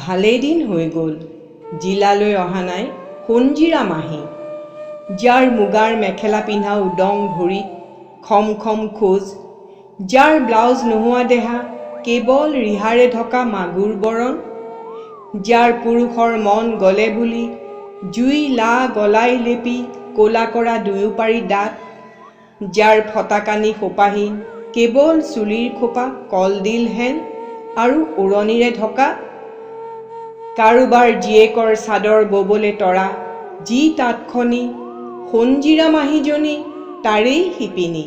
ভালেদিন হৈ গ'ল, জিলালৈ অহা নাই সোণজিৰা মাহী। যাৰ মুগাৰ মেখেলা পিন্ধা উদং ভৰিত খম খম খোজ, যাৰ ব্লাউজ নোহোৱা দেহা কেৱল ৰিহাৰে ঢকা মাগুৰ বৰণ, যাৰ পুৰুষৰ মন গ'লে বুলি জুই লা গলাই লেপি ক'লা কৰা দুয়োপাৰি দাঁত, যাৰ ফটাকানি সোপাহীন কেৱল চুলিৰ খোপা কলডিল হেন আৰু ওৰণিৰে ঢকা, কাৰোবাৰ জীয়েকৰ চাদৰ ববলৈ তৰা যি তাঁতখনি সোণজিৰা মাহীজনী তাৰেই শিপিনী।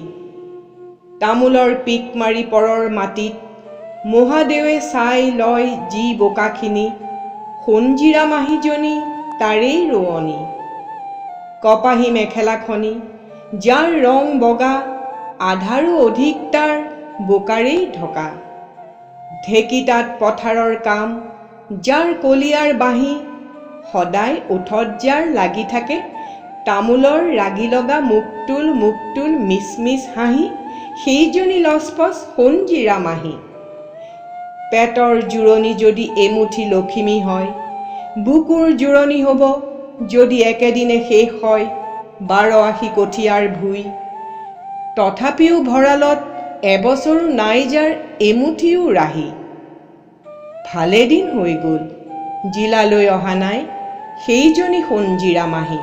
তামোলৰ পিক মাৰি পৰৰ মাটিত মহাদেৱে চাই লয় যি বোকাখিনি সোণজিৰা মাহীজনী তাৰেই ৰোৱনী। কপাহী মেখেলাখনি যাৰ ৰং বগা আধাৰো অধিক তাৰ বোকাৰেই ঢকা, ঢেঁকী তাঁত পথাৰৰ কাম যাৰ কলিয়াৰ বাঁহী সদায় ওঠত যাৰ লাগি থাকে তামোলৰ ৰাগি লগা মুখটোল মুখটোল মিচমিচ হাঁহি, সেইজনী লচপচ সোণজিৰা মাহী। পেটৰ জোৰণি যদি এমুঠি লখিমী হয়, বুকুৰ জোৰণি হ'ব যদি একেদিনে শেষ হয় 12 আশী কঠীয়াৰ ভুঁই। তথাপিও ভঁৰালত এবছৰো নাই যাৰ এমুঠিও ৰাহি। ভালেদিন হৈ গ'ল, জিলালৈ অহা নাই সেইজনী সোণজিৰা মাহী।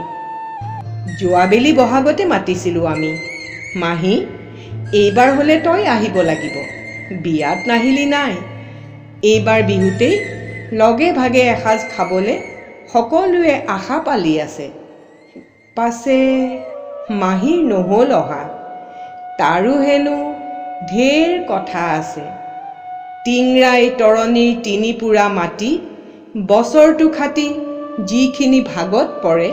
যোৱাবেলি বহাগতে মাতিছিলোঁ আমি, মাহী এইবাৰ হ'লে তই আহিব লাগিব, বিয়াত নাহিলি নাই, এইবাৰ বিহুতেই লগে ভাগে এসাঁজ খাবলৈ সকলোৱে আশা পালি আছে। পাছে মাহীৰ নহ'ল অহা, তাৰো হেনো ঢেৰ কথা আছে। টিংৰাই তৰণিৰ তিনিপুৰা মাটি বছৰটো খাটি যিখিনি ভাগত পৰে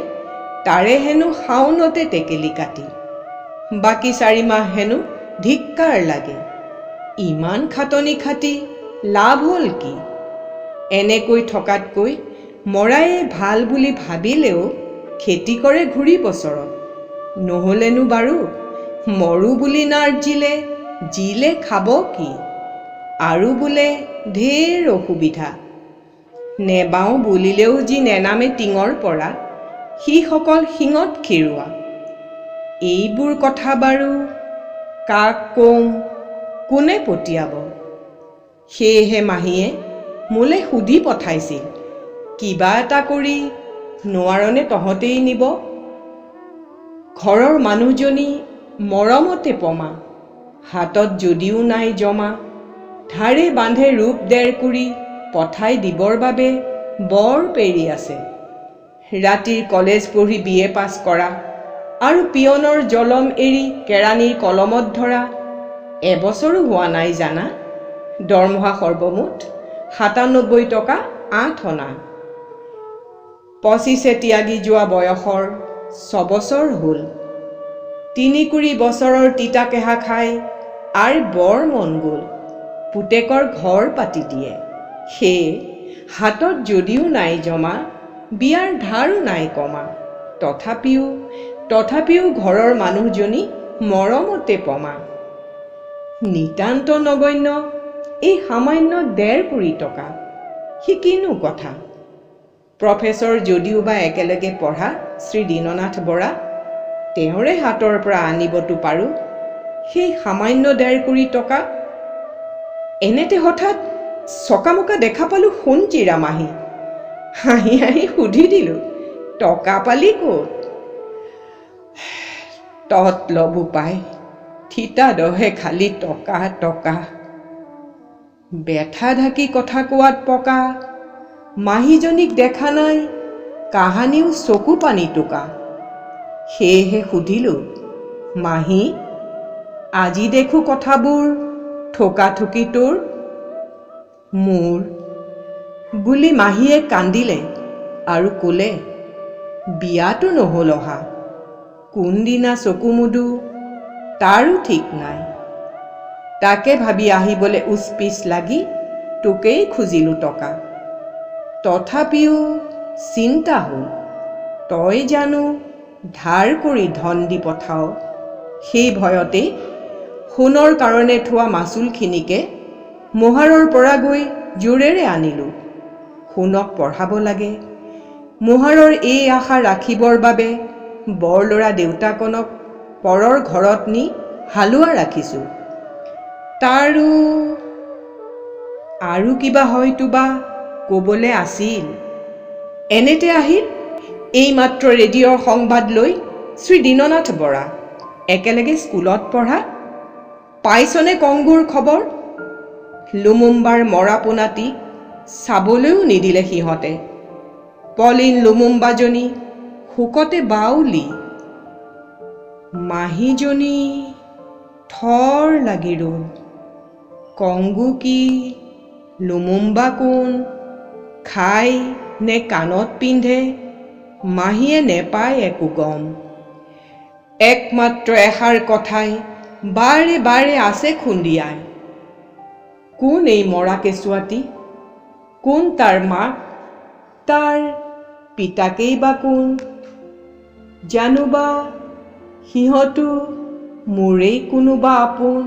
তাৰে হেনো শাওনতে টেকেলি কাটি, বাকী 4 মাহ হেনো ধিক্কাৰ লাগে। ইমান খাটনি খাটি লাভ হ'ল কি? এনেকৈ থকাতকৈ মৰায়ে ভাল বুলি ভাবিলেও খেতি কৰে ঘূৰি বছৰত, নহ'লেনো বাৰু মৰো বুলি নাৰ্জিলে জিলে খাব কি? আৰু বোলে ঢেৰ অসুবিধা, নেবাওঁ বুলিলেও যি নেনামে টিঙৰ পৰা সিসকল শিঙত খীৰোৱা। এইবোৰ কথা বাৰু কাক কম, কোনে পঠিয়াব? সেয়েহে মাহীয়ে মোলৈ সুধি পঠাইছিল, কিবা এটা কৰি নোৱাৰনে তহঁতেই নিব? ঘৰৰ মানুহজনী মৰমতে পমা, হাতত যদিও নাই জমা, ধাৰে বান্ধে ৰূপ 1.5 কুৰি পঠাই দিবৰ বাবে বৰ পেৰি আছে। ৰাতিৰ কলেজ পঢ়ি BA পাছ কৰা আৰু পিয়নৰ জলম এৰি কেৰাণীৰ কলমত ধৰা এবছৰো হোৱা নাই জানা। দৰমহা সৰ্বমুঠ 97 টকা 8 অনা। 25 ত্যাগী যোৱা বয়সৰ 6 বছৰ হ'ল। 3 কুৰি বছৰৰ তিতা কেঁহা খাই আৰ বৰ মন গ'ল পুতেকৰ ঘৰ পাতি দিয়ে। সেয়ে হাতত যদিও নাই জমা, বিয়াৰ ধাৰো নাই কমা, তথাপিও ঘৰৰ মানুহজনী মৰমতে পমা। নিতান্ত নগণ্য এই সামান্য 1.5 কুৰি টকা, সি কিনো কথা? প্ৰফেচৰ যদিও বা একেলগে পঢ়া শ্ৰী দীননাথ বৰা, তেওঁৰে হাতৰ পৰা আনিবতো পাৰোঁ সেই সামান্য 1.5 কুৰি টকা। এনেতে হঠাৎ চকামকা দেখা পালোঁ সোণজিৰা মাহী। হাঁহি হাঁহি সুধি দিলোঁ, টকা পালি ক'ত? তত লবো পাই থিতা দহে খালি টকা টকা। বেঠা ঢাকি কথা কোৱাত পকা মাহীজনীক দেখা নাই কাহানিও চকু পানী টোকা। সেয়েহে সুধিলোঁ, মাহী আজি দেখোঁ কথাবোৰ থোকাথুকি তোৰ মোৰ বুলি। মাহীয়ে কান্দিলে আৰু ক'লে, বিয়াটো নহ'ল অহা, কোনদিনা চকু মুদো তাৰো ঠিক নাই। তাকে ভাবি আহিবলৈ উচপিচ লাগি তোকেই খুজিলোঁ টকা। তথাপিও চিন্তা হ'ল, তই জানো ধাৰ কৰি ধন দি পঠাও। সেই ভয়তেই সোণৰ কাৰণে থোৱা মাচুলখিনিকে মোহাৰৰ পৰা গৈ জোৰেৰে আনিলোঁ। সোণক পঢ়াব লাগে। মোহাৰৰ এই আশা ৰাখিবৰ বাবে বৰল'ৰা দেউতাকনক পৰৰ ঘৰত নি হালোৱা ৰাখিছোঁ। তাৰো আৰু কিবা হয়তোবা ক'বলে আছিল। এনেতে আহিল এইমাত্ৰ ৰেডিঅ'ৰ সংবাদ লৈ শ্ৰী দীননাথ বৰা, একেলগে স্কুলত পঢ়া। পাইছনে কংগুৰ খবৰ? লুমুম্বাৰ মৰা পোনাটি চাবলৈও নিদিলে সিহঁতে। পলিন লুমুম্বাজনী শোকতে বাউলি। মাহীজনী থৰ লাগি ৰ'ল। কংগু কি, লুমুম্বা কোন, খায় নে কাণত পিন্ধে, মাহীয়ে নেপায় একো গম। একমাত্ৰ এষাৰ কথাই বাৰে বাৰে আছে খুন্দিয়াই, কোন এই মৰা কেঁচুৱাটি, কোন তাৰ মাক, তাৰ পিতাকেই বা কোন? জানোবা সিহঁতো মোৰেই কোনোবা আপোন।